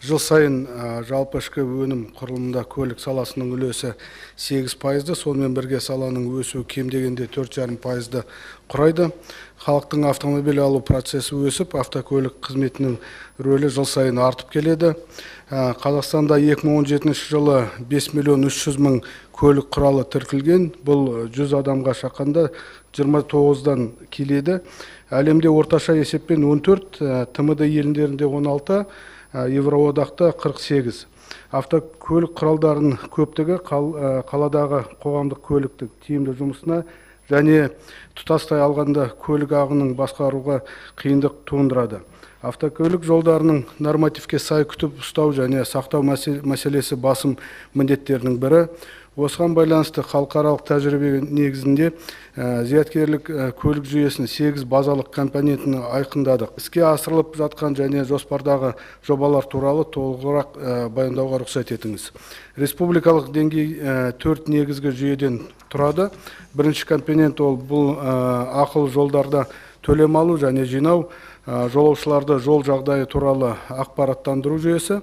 Жыл сайын жалпы ішкі өнім құрылымында көлік саласының үлесі 8%-ды, сонымен бірге саланың өсуі кем дегенде 4,5%-ды құрайды. Халықтың автомобиль алу процесі өсіп, автокөлік қызметінің рөлі жыл сайын артып келеді. Қазақстанда 2017 жылы 5 миллион 300 мың көлік құралы тіркелген. Бұл 100 адамға шаққанда 29-дан келеді. Әлемде орташа есеппен 14, ТМД елдерінде 16, Евроодақта 48. Автокөлік құралдарының көптігі қаладағы қоғамдық көліктің тиімді жұмысына және тұтастай алғанда көлік ағынын басқаруға қиындық туындырады. Автокөлік жолдарының нормативке сай күтіп ұстау және сақтау мәселесі басым міндеттерінің бірі. Осыған байланысты халықаралық тәжірибе негізінде зияткерлік көлік жүйесінің 8 базалық компонентін айқындадық. Іске асырылып жатқан және жоспардағы жобалар туралы толығырақ баяндауға рұқсат етіңіз. Республикалық деңгей 4 негізгі жүйеден тұрады. Бірінші компонент ол бұл ақылы жолдарда төлем алу және жинау, жолаушыларды жол жағдайы туралы ақпараттандыру жүйесі.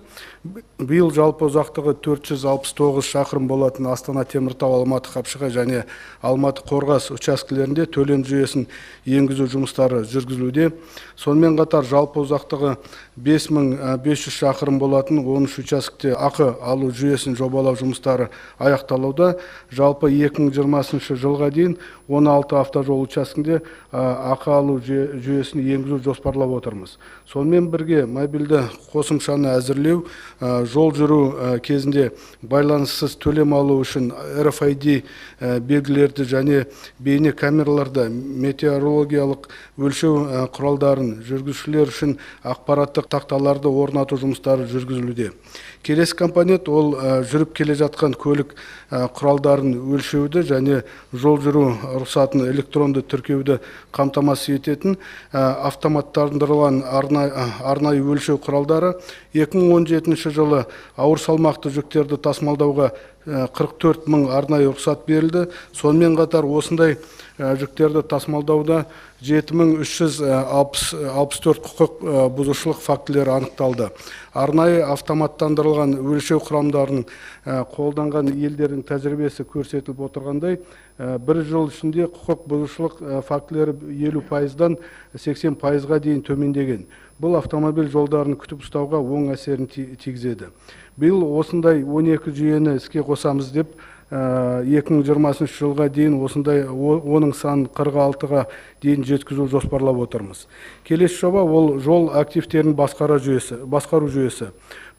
Биыл жалпы ұзақтығы 469 шақырым болатын Астана, Теміртау, Алматы, Қапшағай және Алматы, Қорғас учаскелерінде төлем жүйесін енгізу жұмыстары жүргізілуде. Сонымен қатар жалпы ұзақтығы 5500 шақырым болатын 13 учаскеде ақы алу жүйесін жобалау жұмыстары аяқталуда. Жалпы 2020 жылға дейін 16 автожол учаскесінде ақы алу жүйесін енгізу жоспарлап отырмыз. Сонымен бірге мобильді қосымшаны әзірлеу, жол жүру кезінде байланыссыз төлем алу үшін RFID белгілерді және бейне камераларды, метеорологиялық өлшеу құралдарын, жүргізушілер үшін ақпараттық тақталарды орнату жұмыстары жүргізілуде. Келесі компонент ол жүріп келе жатқан көлік құралдарын өлшеуді және жол жүру рұқсатын электронды тіркеуді қамтамасыз ететін автоматтандырылған арнайы өлшеу құралдары. 2017 жылы ауыр салмақты жүктерді тасымалдауға 44 мың арнайы рұқсат берілді. Сонымен қатар осындай жүктерді тасымалдауда 7364 құқық бұзушылық фактілері анықталды. Арнайы автоматтандырылған өлшеу құрамдарының қолданған елдердің тәжірибесі көрсетіліп отырғандай, бір жыл ішінде құқық бұзушылық фактілері 50%-дан 80%-ға дейін төмендеген. Бұл автомобиль жолдарын күтіп ұстауға оң әсерін тигізеді. Биыл осындай 12 жүйені іске қосамыз деп 2020 жылға дейін осындай оның санын 46-ға дейін жеткізу жоспарлап отырмыз. Келесі жоба ол жол активтерін басқару жүйесі.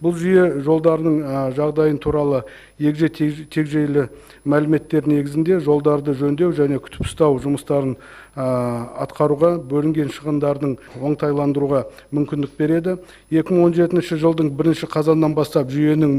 Бұл жүйе жолдарының жағдайын туралы егжей-тегжейлі мәліметтер негізінде жолдарды жөндеу және күтіп ұстау жұмыстарын атқаруға бөлінген шығындардың оңтайландыруға мүмкіндік береді. 2017 жылдың 1 қазаннан бастап жүйенің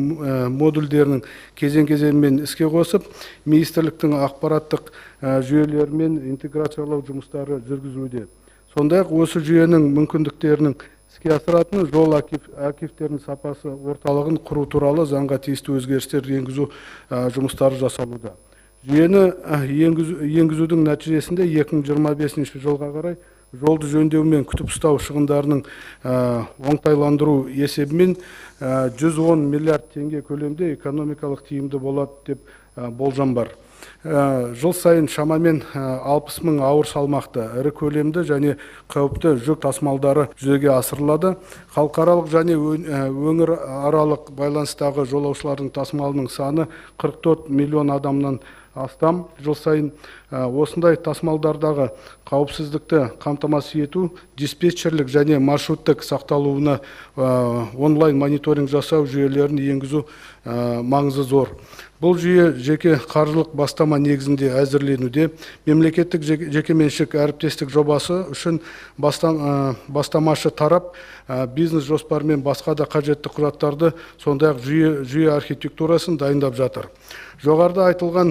модульдерінің кезең-кезеңімен іске қосып, министрліктің ақпараттық жүйелерімен интеграциялау жұмыстары жүргізілуде. Сондай-ақ осы жүйенің мүмкіндіктерінің іске асыратын жол активтерінің сапасы орталығын құру туралы заңға тиісті өзгерістер енгізу жұмыстары жасалуда. Жүйені енгізудің нәтижесінде 2025 жылға қарай жолды жөндеу мен күтіп ұстау шығындарының оңтайландыру есебімен 110 миллиард теңге көлемде экономикалық тиімді болады деп болжам бар. Жыл сайын шамамен 60 мың ауыр салмақты, ірі көлемді және қауіпті жүк тасымалдары жүзеге асырылады. Халықаралық және өңіраралық байланыстағы жолаушылардың тасымалының саны 44 миллион адамнан астам. Жыл сайын осындай тасымалдардағы қауіпсіздікті қамтамасыз ету, диспетчерлік және маршруттық сақталуына онлайн мониторинг жасау жүйелерін енгізу маңызы зор. Бұл жүйе жеке қаржылық бастама негізінде әзірленуде. Мемлекеттік жекеменшік әріптестік жобасы үшін бастамашы тарап бизнес жоспар мен басқа да қажетті құжаттарды, сондай-ақ жүйе архитектурасын дайындап жатыр. Жоғарыда айтылған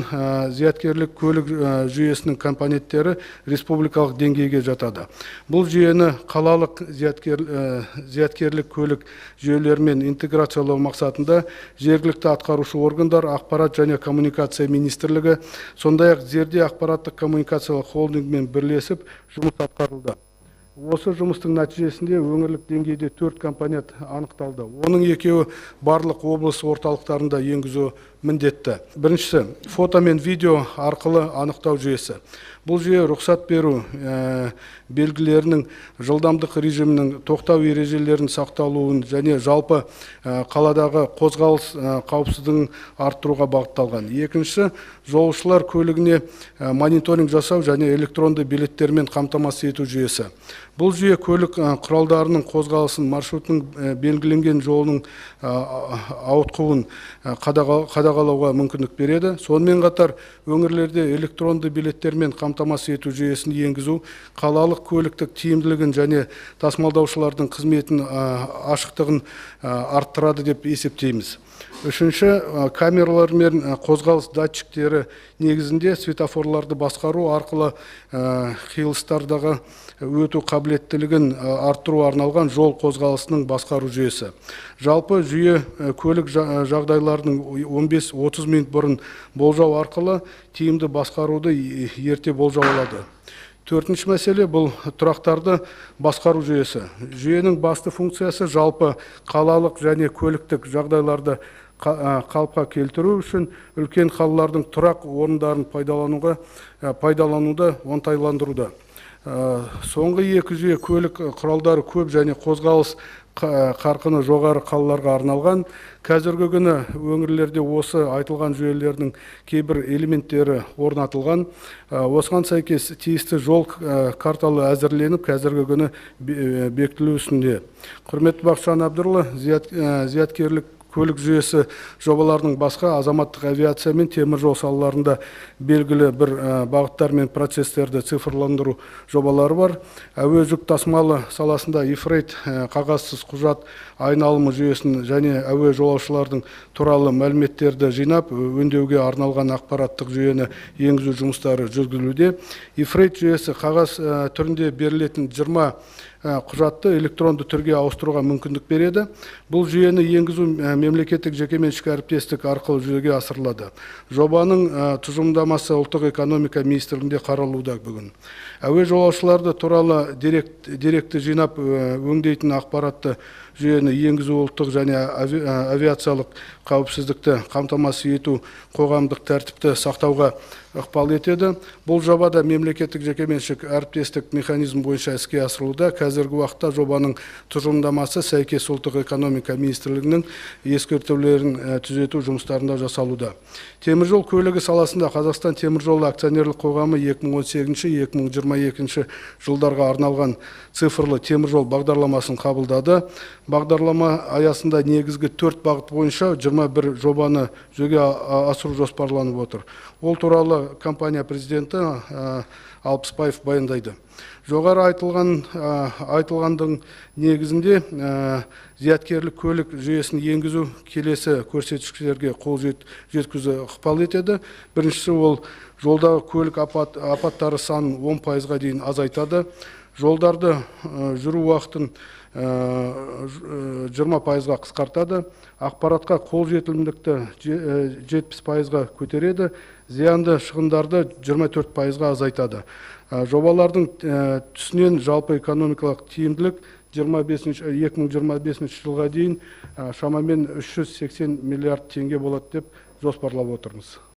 зияткерлік көлік жүйесінің компоненттері республикалық деңгейге жатады. Бұл жүйені қалалық зияткерлік көлік жүйелерімен интеграциялау мақсатында жергілікті атқарушы органдар, ақпарат және коммуникация министрлігі, сондай-ақ Зерде ақпараттық коммуникациялық холдингімен бірлесіп жұмыс атқарылды. Осы жұмыстың нәтижесінде өңірлік деңгейде 4 компонент анықталды. Оның екеуі барлық облыс орталықтарында енгізу міндетті. Біріншісі фото мен видео арқылы анықтау жүйесі. Бұл жүйе рұқсат беру белгілерінің, жылдамдық режимінің, тоқтау ережелерінің сақталуын және жалпы қаладағы қозғалыс қауіпсіздігін арттыруға бағытталған. Екіншісі жолаушылар көлігіне мониторинг жасау және электронды билеттермен қамтамасыз ету жүйесі. Бұл жүйе көлік құралдарының қозғалысын, маршрутының белгіленген жолының ауытқуын қадағалауға мүмкіндік береді. Сонымен қатар өңірлерде электронды билеттермен қамтамасыз ету жүйесін енгізу қалалық көліктік тиімділігін және тасымалдаушылардың қызметін ашықтығын арттырады деп есептейміз. Үшінші, камералар мен қозғалыс датчиктері негізінде светофорларды басқару арқылы қиылыстардағы өту қабілеттілігін арттыру арналған жол қозғалысының басқару жүйесі. Жалпы жүйе көлік жағдайларының 15-30 минут бұрын болжау арқылы тиімді басқаруды ерте болжау алады. Төртінші мәселе бұл тұрақтарды басқару жүйесі. Жүйенің басты функциясы жалпы қалалық және көліктік жағдайларды қалыпқа келтіру үшін үлкен қалалардың тұрақ орындарын пайдалануды оңтайландыруда. Соңғы екі жүйе көлік құралдары көп және қозғалыс қарқыны жоғары қалаларға арналған. Қазіргі күні өңірлерде осы айтылған жүйелердің кейбір элементтері орнатылған. Осыған сәйкес тиісті жол карталы әзірленіп, қазіргі күні бекітілу үстінде. Құрметті Бақытжан Әбдірұлы, зияткерлік көлік жүйесі жобаларының басқа азаматтық авиация мен темір жол салаларында белгілі бір бағыттар мен процестерді цифрландыру жобалары бар. Әуе жүк тасымалы саласында e-freight қағазсыз құжат айналымы жүйесін және әуе жолаушылардың туралы мәліметтерді жинап өңдеуге арналған ақпараттық жүйені енгізу жұмыстары жүргізілуде. E-freight жүйесі қағаз түрінде берілетін 20 құжатты электронды түрге ауыстыруға мүмкіндік береді. Бұл жүйені енгізу мемлекеттік жекеменшік әріптестік арқылы жүзеге асырылады. Жобаның тұжырымдамасы Ұлттық экономика министрлігінде қаралуда бүгін. Әуе жолаушыларды туралы деректі жинап өңдейтін ақпаратты жүйені енгізу ұлттық және авиациялық қауіпсіздікті қамтамасыз ету қоғамдық тәртіпті сақтауға ықпал етеді. Бұл жоба да мемлекеттік жекеменшік әріптестік механизм бойынша іске асырылуда. Қазіргі уақытта жобаның тұжырымдамасы сәйкес Ұлттық экономика министрлігінің ескертулерін түзету жұмыстарында жасалуда. Теміржол көлігі саласында Қазақстан теміржолы акционерлік қоғамы 2018-2022 жылдарға арналған цифрлы теміржол бағдарламасын қабылдады. Бағдарлама аясында негізгі 4 бағыт бойынша 21 жобаны жүзеге асыру жоспарланып отыр. Ол туралы компания президенті Алпысбаев баяндайды. Жоғары айтылғандың негізінде зияткерлік көлік жүйесін енгізу келесі көрсеткіштерге қол жеткізу ықпал етеді. Біріншісі ол жолдағы көлік апаттары санын 10%-ға дейін азайтады. Жолдарды жүру уақытын 20%-ға қысқартады. Ақпаратқа қол жетімділікті 70%-ға көтереді. Зиянды шығындарды 24%-ға азайтады. Жобалардың түсінен жалпы экономикалық тиімділік 2025 жылға дейін шамамен 380 миллиард теңге болады деп жоспарлап отырмыз.